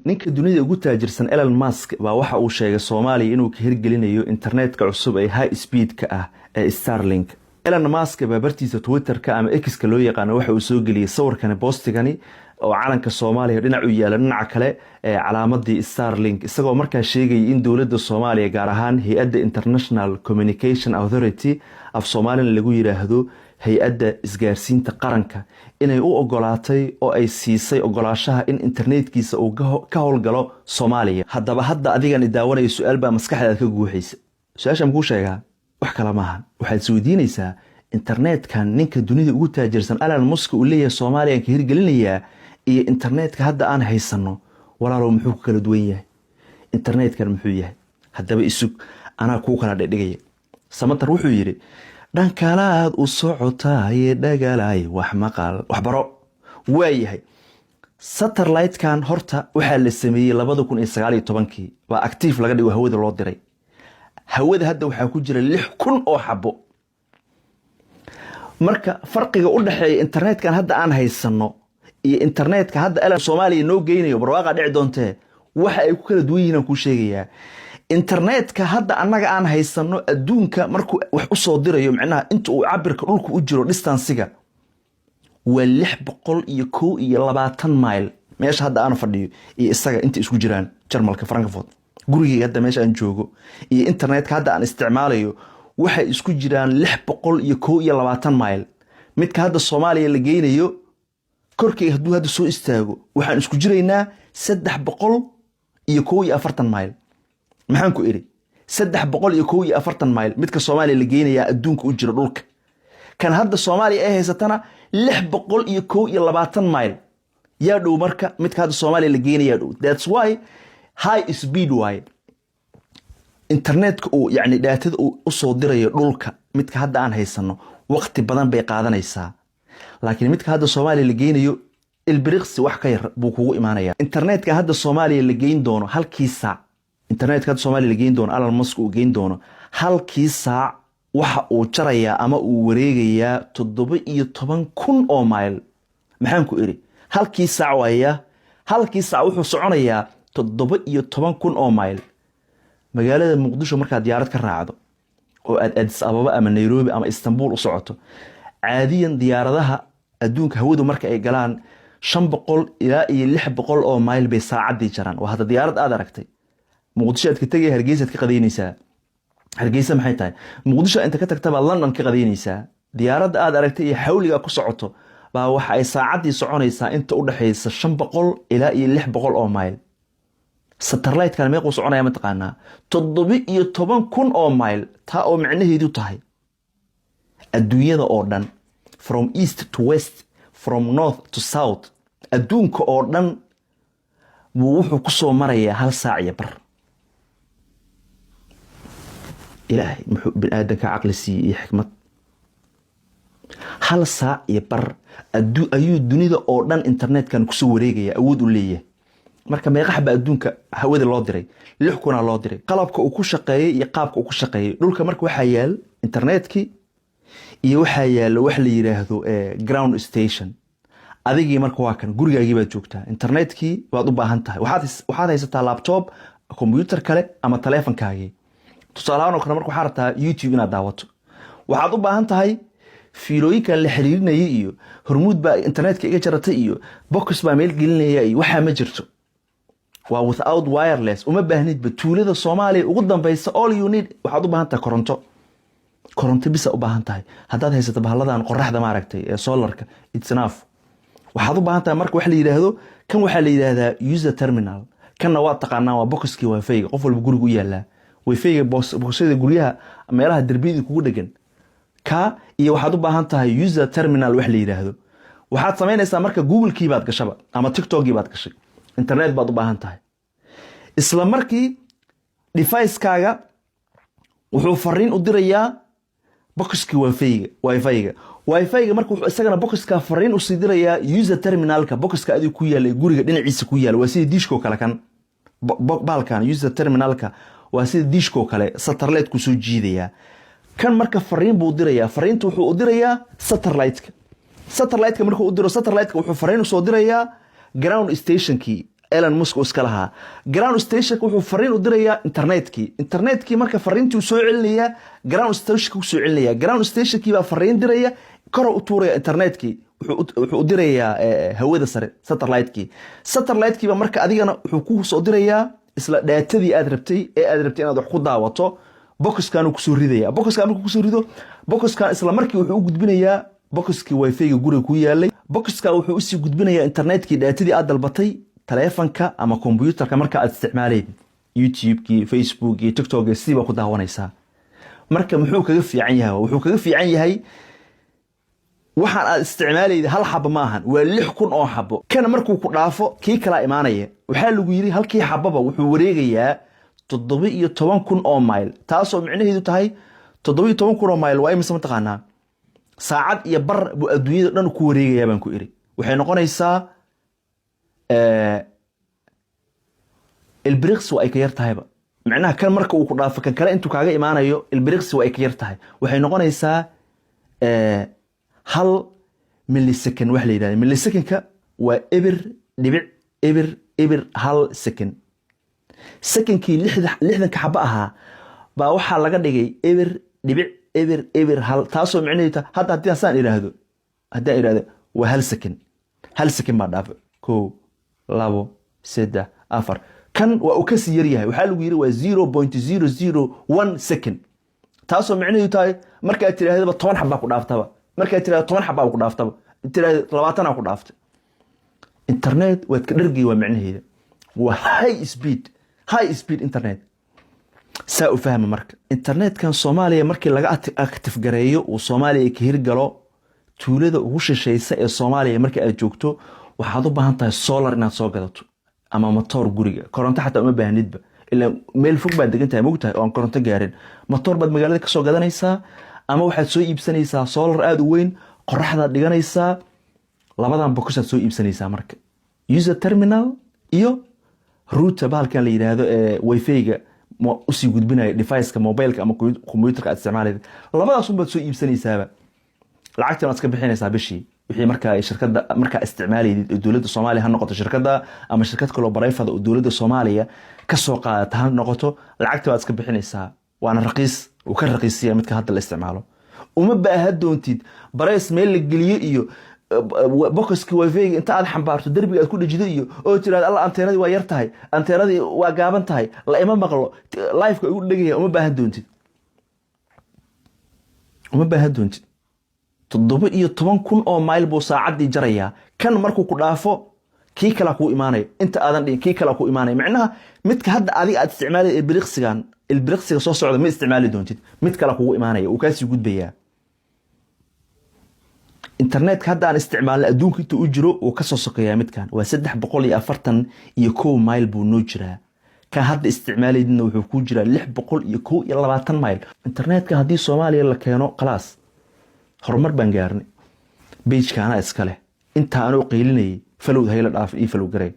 Ninka dunida ugu taajirsan, Elon Musk, baa waxa uu sheegay Soomaaliya inuu ka hirgelinayo internetka cusub ee high speed-ka ah ee Starlink. Elon Musk baa bartiisa Twitterka ama X-ka loo yaqaano waxa uu soo geliyey sawirkani, post-igani oo calanka Soomaaliya dhinac u yaala, dhinaca kale ee calaamadii Starlink, isagoo markaa sheegayay in dowladda Soomaaliya, gaar ahaan hay-adda International Communication Authority, af Soomaalina lagu yiraahdo Hay-adda Isgaarsiinta Qaranka, inay u ogolaatay oo ay siisay ogolaashaha in internetkiisa uu ka howlgalo Soomaaliya. Haddaba hadda adigan i daawanaya, su-aal baa maskaxdaada ka guuxaysa. Su-aasha makuu sheegaa? Wax kale maahan, waxaad isweydiinaysaa internetkan ninka dunida ugu taajirsan Elon Musk uu leeyahay Soomaaliyan ka hirgelinayaa iyo internetka hadda aan haysano, walaalow, muxuu ku kala duwan yahay? Internetkan muxuu yahay? Haddaba isug, anaa kuu kala dhedhigaya. Samatar wuxuu yidhi: "Dhankalaad u socotaaye, dhagalay, wax maqal, waxbaro." Waayahay, satellite-kan horta waxaa la sameeyey 2019-kii baa active laga dhigo, hawada loo diray. Hawada hadda waxaa ku jira 6000 oo xabo. Marka farqiga u dhexeeya internetkan hadda aan haysano iyo internetka hadda Elon Soomaaliya noo geynayo, barwaaqa dhici doontee, waxa ay ku kala duwan yihiin aan kuu sheegayaa. Internetka hadda annaga aan haysano, adduunka markuu wax usoo dirayo, micnaha inta uu cabirka dhulka u jiro, distance-iga waa 621 mile. Meesha hadda aan fadhiyo iyo isaga inta isku jiraan, Jarmalka Frankfurt, gurigeyga hadda meesha aan joogo iyo internetka hadda aan isticmaalayo waxay isku jiraan 621 mile. Midka hadda Soomaaliya la geynayo, korkeyga hadduu hadda soo istaago, waxaan isku jiraynaa 341 mile. Maxaan ku idhi? 341 mile midka Soomaaliya la geynayaa adduunka u jira dhulka. Kan hadda Soomaaliya ay haysatana 621 mile yaa dhow. Marka midka hadda Soomaaliya la geynayaa dhow. That's why high speed waaye internetka uu, yacni data-da uu usoo dirayo dhulka. Midka hadda aan haysano waqti badan bay qaadanaysaa, laakiin midka hadda Soomaaliya la geynayo ilbiriqsi wax ka yar buu kugu imaanaya. Internetka hadda Soomaaliya la geyn doono halkii saac, internetka hadda Soomaaliya la geyn doono, Elon Musk uu geyn doono, halkii saac waxa uu jarayaa ama uu wareegayaa 17,000 oo mayl. Maxaan ku idhi? Halkii saac waaya. Halkii saac wuxuu soconayaa 17,000 oo mayl. Magaalada Muqdisho markaad diyaarad ka raacdo oo aad Addis Ababa ama Nairobi ama Istanbul u socoto, caadiyan diyaaradaha adduunka hawadu marka ay galaan 500 ilaa iyo 600 oo mayl bay saacaddii jaraan. Waa hadda diyaarad aad aragtay. Muqdisho aad ka tegay, Hargeysaad ka qadaynaysaa. Hargeysa maxay tahay? Muqdisho inta ka tagta baad London ka qadaynaysaa. Diyaaradda aad aragtay iyo xawliga ku socoto baa waxa ay saacaddii soconaysaa inta u dhexaysa 500 ilaa iyo 600 oo mayl. Satellite-kan meequu soconaya mataqaanaa? 17,000 oo mayl. Taa oo micnaheedu tahay adduunyada oo dhan, from east to west, from north to south, adduunka oo dhan buu wuxuu ku soo marayaa hal saac iyo bar. Ilaahay muxuu bini aadanka caqli siiyey iyo xikmad! Hal saac iyo bar ayuu dunida oo dhan internetkan kusoo wareegaya, awood u leeyahay. Marka meeqax baa adduunka hawada loo diray? Lix kunaa loo diray. Qalabka uu ku shaqeeyey iyo qaabka uu ku shaqeeyey dhulka, marka waxaa yaal internetkii iyo waxaa yaalo wax la yiraahdo ground station. Adigii marka waa kan gurigaagii baad joogtaa, internetkii baad u baahan tahay. Waxaad haysataa laptop, computer kale ama taleefonkaagii. Tusaalahaan oo kale, marka waxaa rabtaa YouTube inaad daawato, waxaad u baahan tahay fiilooyinkan la xiriirinayay iyo Hormuud baa internetka iga jaratay iyo box baa meel gelinaya iyo waxaa ma jirto. Waa without wireless, uma baahnidba. Tuulada Soomaaliya ugu dambeysa, all you need, waxaad u baahan tahay koronto. Koronto bisa u baahan tahay. Haddaad haysato bahalladan qoraxda, maaragtay, ee solar-ka, it's enough. Waxaad u baahan tahay marka wax la yidhaahdo, kan waxaa la yidhaahdaa user terminal. Kanna waa taqaanaa, waa box-kii wifi-ga, qof walba guriga u yaalaa wifi-ga, box-yada guryaha, meelaha derbiyada kugu dhegan ka. Iyo waxaad u baahan tahay user terminal wax la yidhaahdo. Waxaad samaynaysaa marka Google-kii baad gashaba ama TikTokii baad gashay, internet baad u baahan tahay. Isla markii device-kaaga wuxuu fariin u dirayaa box-kii wifi-ga. Wifi-ga, wifi-ga marka wuxuu isagana box-ka fariin usii dirayaa user terminal-ka, box-ka adiga ku yaala, guriga dhinaciisa ku yaala. Waa sida diishkoo kale kan baalkan user terminal-ka waa sida diishkoo kale, satellite ku soo jiidayaa. Kan marka fariin buu dirayaa. Fariinta wuxuu u dirayaa satellite-ka. Satellite-ka markuu u diro, satellite-ka wuxuu fariin usoo dirayaa ground station-kii. Elon Musk uu iska lahaa. Ground stationka wuxuu fariin u dirayaa internetkii. Internetkii marka fariintii uu soo celinayaa, ground stationka uu soo celinaya. Ground stationkii baa fariin diraya, kor u tuuraya internetkii, wuxuu u dirayaa hawada sare satellitekii. Satellitekii baa marka adigana wuxuu ku soo dirayaa isla datadii aad rabtay ee aad rabtay inaad wax ku daawato. Boxkan kusoo ridaya. Boxkan markuu kusoo rido, boxkan isla markii wuxuu u gudbinayaa boxkii wifi-ga guriga ku yaalay. Boxka wuxuu usii gudbinayaa internetkii datadii aad dalbatay, taleefanka ama kombyuutarka marka aad isticmaalayd, YouTube-kii, Facebookii, TikTok, sidii baa ku daawanaysaa. Marka muxuu kaga fiican yahay? Wuxuu kaga fiican yahay, waxaan aad isticmaalayda hal xabo maahan, waa 6000 oo xabo. Kana markuu ku dhaafo, kii kalaa imaanaya. Waxaa lagu yidhi halkii xababa wuxuu wareegayaa 17,000 oo mayl, taasoo micnaheedu tahay 17,000 oo mayl waa imise? Mataqaanaa? Saacad iyo bar buu adduunyada dhan ku wareegayaa baan ku iri. Waxay noqonaysaa ilbiriqsi waa ay ka yar tahayba. Micnaha kan marka uu ku dhaafo, kan kale intuu kaaga imaanayo ilbiriqsi waa ay ka yar tahay. Waxay noqonaysaa 1 millisecond. Wax la yidhahda millisecondka waa 0.001 second. Secondkii 60-ka xabo ahaa baa waxaa laga dhigay 0.001, taasoo micnaheedu tahay hadda haddii saan idhaahdo, haddaan idhahdo waa 1 second, 1 second baa dhaafa: kow, labo, saddex, afar. Kan waa uu kasii yaryahay. Waxaa lagu yidhi waa 0.001 second, taasoo micnaheedu tahay markaad tidhaahdaba 10 xabaa ku dhaaftaba, markaad tirahdo 10 xabaa ku dhaaftaba, tiraahdo 20 ku dhaaftay. Internet waad ka dhargay waa micnaheeda. Waa high speed, high speed internet. Saa u fahma. Marka internetkan Soomaaliya markii laga active gareeyo, uu Soomaaliya ka hirgalo, tuulada ugu shishaysa ee Soomaaliya marka aad joogto, waxaad u baahan tahay solar inaad soo gadato ama matoor guriga. Koronto xataa uma baahnidba, ilaa meel fog baad degan tahay, mogtahay, oo aan koronto gaarin. Matoor baad magaalada kasoo gadanaysaa ama waxaad soo iibsanaysaa solar aada u weyn, qoraxdaad dhiganaysaa. Labadan boxaad soo iibsanaysaa marka, user terminal iyo router, bahalkan la yidhaahdo ee wifi-ga usii gudbinaya deviceka mobileka ama computerka aad isticmaalayda. Labadaas unbaad soo iibsanaysaaba, lacagtan waad iska bixinaysaa bishii, wixii markaa shirkadda markaa isticmaalaydid oo dowladda Soomaaliya ha noqoto shirkadda ama shirkad kaloo private oo dowladda Soomaaliya kasoo qaadata ha noqoto, lacagta waad iska bixinaysaa. Waana raqiis, uu ka raqiisiya midka hadda la isticmaalo. Uma baaha doontid bareys meel la geliyo iyo boxki wifi inta aad xambaarto derbiga aad ku dhejido iyo oo tirahdo, "Alla, anteenadii waa yar tahay, anteenadii waa gaaban tahay, la ima maqlo, liveka igu dhegaya." Uma baahan doontid, uma baahan doontid. 17,000 oo mayl buu saacaddii jarayaa. Kan markuu ku dhaafo, kii kalaa kuu imaanaya. Inta aadan dhihin, kii kalaa kuu imaanaya. Macnaha midka hadda adiga aad isticmaalay ilbiriqsigan, ilbiriqsiga soo socda ma isticmaali doontid, mid kala kugu imaanaya, uu kaasii gudbayaa. Internetka hadda aan isticmaalna adduunka inta u jiro uu kasoo sokeeyaa midkan, waa 341 mayl buu noo jiraa. Kan hadda isticmaalaydina wuxuu ku jiraa 621 mayl. Internetka haddii Soomaaliya la keeno, khalaas, horumar baan gaarnay. Pageka anaa iska leh. Intaa anoo qaylinayay, followda hayla dhaaf, ii follow garay.